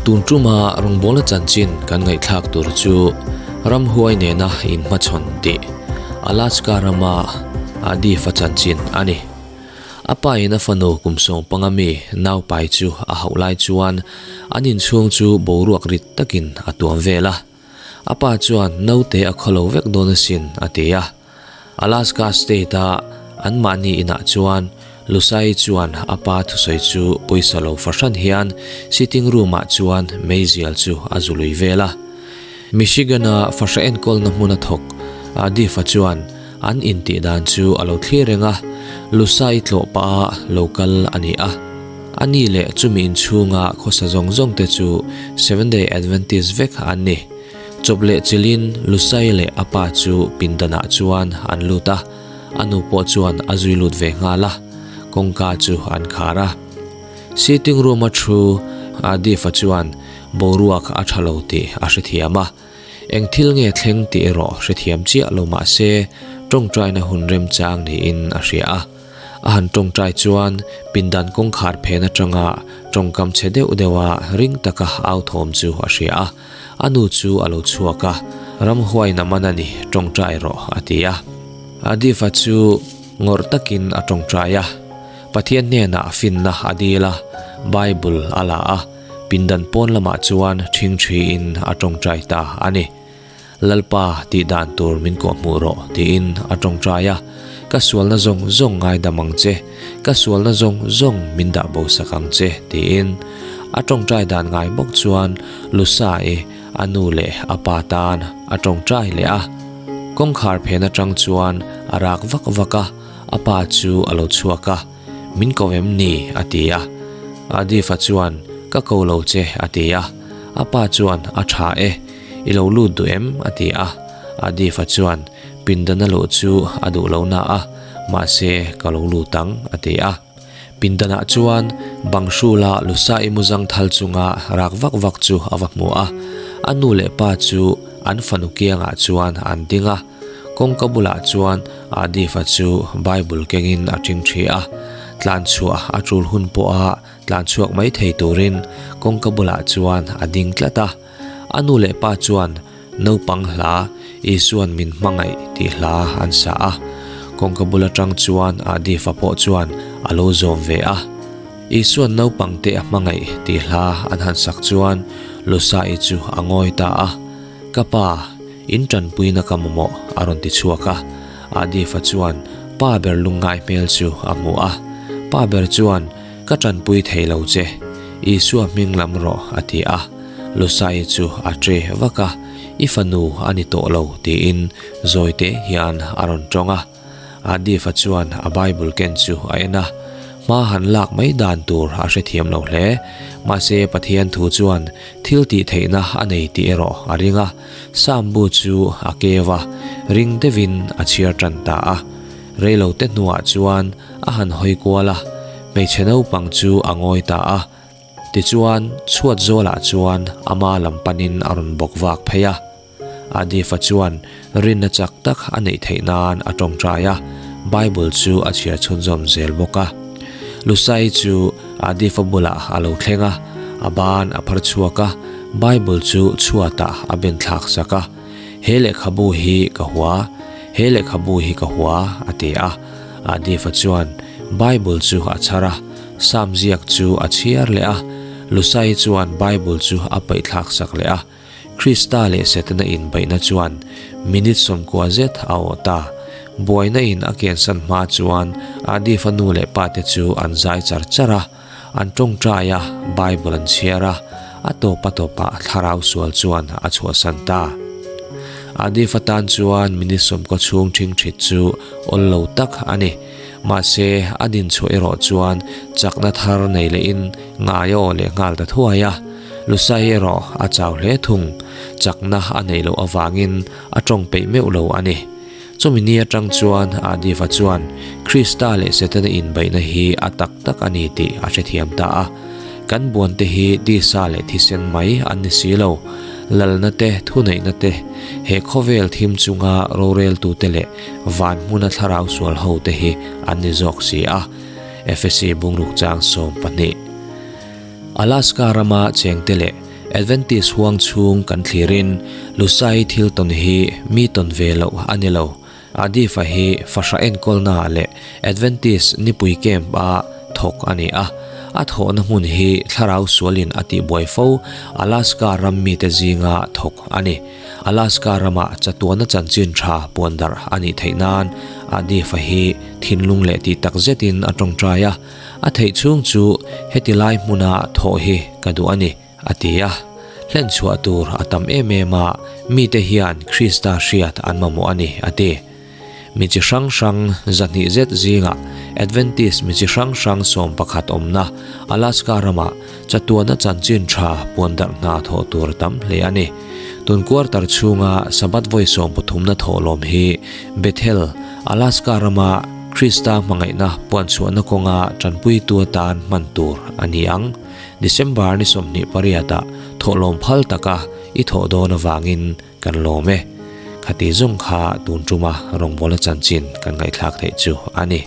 Tun tuma rawngbawlna chanchin kan ngaihthlak tur chu ramhuai nena inhmachhawn tih Alaska rama Adifa chanchin a ni. A pa in a fanu kum sawng panga mi naupai chu a hauh lai chuan an inchhung chu boruak rit takin a tuam vel a. A pa chuan naute a khawlo vek dawn asin a ti a. Alaska State a anmahni inah chuan Lusai chuan a pa thusawi chu pawisa lo fahran hian sitting room ah chuan meizial chu a zu lui vel a. Michigan a fahra enkawlna hmun a thawk Adifa chuan an intih dan chu a lo thlir reng a, Lusai tlawh pah a lo kal a ni a. A ni leh chumi inchhunga khawsa zawng zawng te chu Seventh Day Adventist vek an ni. Chawp leh chilhin Lusai leh a pa chu pindanah chuan an lut a, a nu pawh chuan a zui lut ve nghal a, kawngka chu an khar a. Sitting room a thu Adifa chuan boruak a tha lo tih a hrethiam a, eng thil nge thleng tih erawh hrethiam chiah lo mah se tawngtaina hun remchang niin a hria a. A han tawngtai chuan pindan kawngkhar phen atanga tawngkam chhe deuh deuha ring taka au thawm chu a hria a. A nu chu a lo chhuak a, Ramhuaiin a man a ni, tawngtai rawh, a ti a. Adifa chu ngawrh takin a tawngtai a. Pathian hnenah finna a dil a, Bible a la a, pindan pawn lamah chuan ṭhingṭhiin a tawngtai ta a ni. Lalpa, tih dan tur min kawhhmuh rawh, tiin a tawngtai a. Ka sualna zawng zawng ngaidam ang che, ka sualna zawng zawng min dah bo sak ang che, tiin a tawngtai dan ngai bawk chuan Lusa-i a nu leh a pa tan a tawngtai leh a. Kawngkhar phen atang chuan a rak vak vak a, a pa chu a lo chhuak a, Min ko em ni? a ti a. Adifa chuan, Ka ko lo che, a ti a. A pa chuan, A tha e. I lo lut duh em? a ti a. Adifa chuan, Pindana luh chu a duh lo na a, mahse ka lo lut ang, a ti a. Pindanah chuan bang hrula Lusa-i muzang thal chunga rak vak vak chu a va hmu a. A nu leh pa chu an fanu kiangah chuan an ding a. Kawngka bulah chuan Adifa chu Bible kengin a ṭing ṭhi a. Tlan chhuah a ṭul hun pawha tlan chhuak mai thei turin kawngka bulah chuan a ding tlat a. A nu leh pa chuan naupang hla Isuan min hmangaih tih hla an sa a, kawngka bul atang chuan Adifa pawh chuan a lo zawm ve a. Isuan naupang te a hmangaih tih hla an han sak chuan Lusa-i chu a ngawi ta a, Ka pa, in tanpuina ka mamawh a rawn ti chhuak a. Adifa chuan pa ber lungngai hmel chu a hmu a, pa ber chuan Ka tanpui thei lo che, Isua hming lam rawh a ti a. Lusai chu a ṭe vak a, I fanu a ni tawh lo tiin zawite hian a rawn ṭawng a. Adifa chuan a Bible ken chu a en a, hma han lak mai dan tur a hrethiam lo hle. Mahse Pathian thu chuan thil tih theihna a nei tih erawh a ring a, Sam bu chu a keu a, ring deuhin a chhiar ṭan ta a. Reilote hnuah chuan a han hawi kual a, hmeichhe naupang chu a ngawi ta a. Tichuan, chhuat zawlah chuan ama lam panin a rawn bawk vak phei a. Adifa chuan rinna chak tak a neih theih nan a tawngtai a, Bible chu a chhiar chhunzawm zel bawk a. Lusai chu Adifa bulah a lo thleng a, a ban a phar chhuak a, Bible chu chhuatah a ben thlak sak a. He lehkhabu hi ka hua, he lehkhabu hi ka hua, a ti a. Adifa chuan Bible chu a chhar a, Sam ziak chu a chhiar leh a, Lusai chuan Bible chu a paihthlak sak leh a. Krista leh Setana inbeihna chuan minute 90 zet a awh ta. Buaina in a kiansan hma chuan Adifa nu leh pate chu an zai char char a, an tawngtai a, Bible an chhiar a, a tawp a tawpah thlarau sual chuan a chhuahsan ta. Adifa tan chuan minute 90 chhung ṭhingṭhit chu awl lo tak a ni. Mahse, a din chhuah erawh chuan chakna thar nei lehin ngai a aw leh nghal ta thuai a. Lusai erawh a chau hle thung, chakna a neih loh avangin a tawng peih meuh lo a ni. Chumi ni atang chuan Adiva chuan Krista leh Setana inbeihna hi a tak tak a ni tih a hrethiam ta a. Kan buante hi tisa leh thisen mai an ni si lo. Lalna te, thuneihna te, he khawvel thim chunga roreltute leh van hmuna thlarau sual ho te hi an ni zawk si a. Efesi bungruk chang 12. Alaska rama chengte leh. Adventist huang chhung kan thlirin Lusai thil tawn hi mi tawn ve loh a ni lo. Adifa hi fahrah enkawlnaah leh Adventist nipui camp a thawk a ni a. A thawhna hmun hi thlarau sualin a tihbuai fo Alaska ram mite zinga thawk a ni. Alaska rama chatuana chanchin tha puan darh a nih theih nan Adifa hi thinlung leh tih tak zetin a tawngtai a. A theih chhung chu heti lai hmuna thawh hi ka duh a ni, a ti a. Hlen chhuah tur a tam em em a, mite hian Krista hriat an mamawh a ni, a ti. Mi chi hrang hrang zahnih zet zingah Adventist mi chi hrang hrang 11 awmna Alaska ramah chatuana chanchin tha puan darh hna thawh tur a tam hle a ni. Tun quarter chhunga Sabbath vawi sawmpathumna thawhlawm hi Bethel, Alaska rama Krista hmangaihna puanchhuahna kawnga tanpuitu atan hman tur a ni ang. December ni 28 ah thawhlawm phal taka i thawh dawn avangin kan lawm e. Khati zawng kha tun tuma rawngbawlna chanchin kan ngaihthlak theih chu a ni.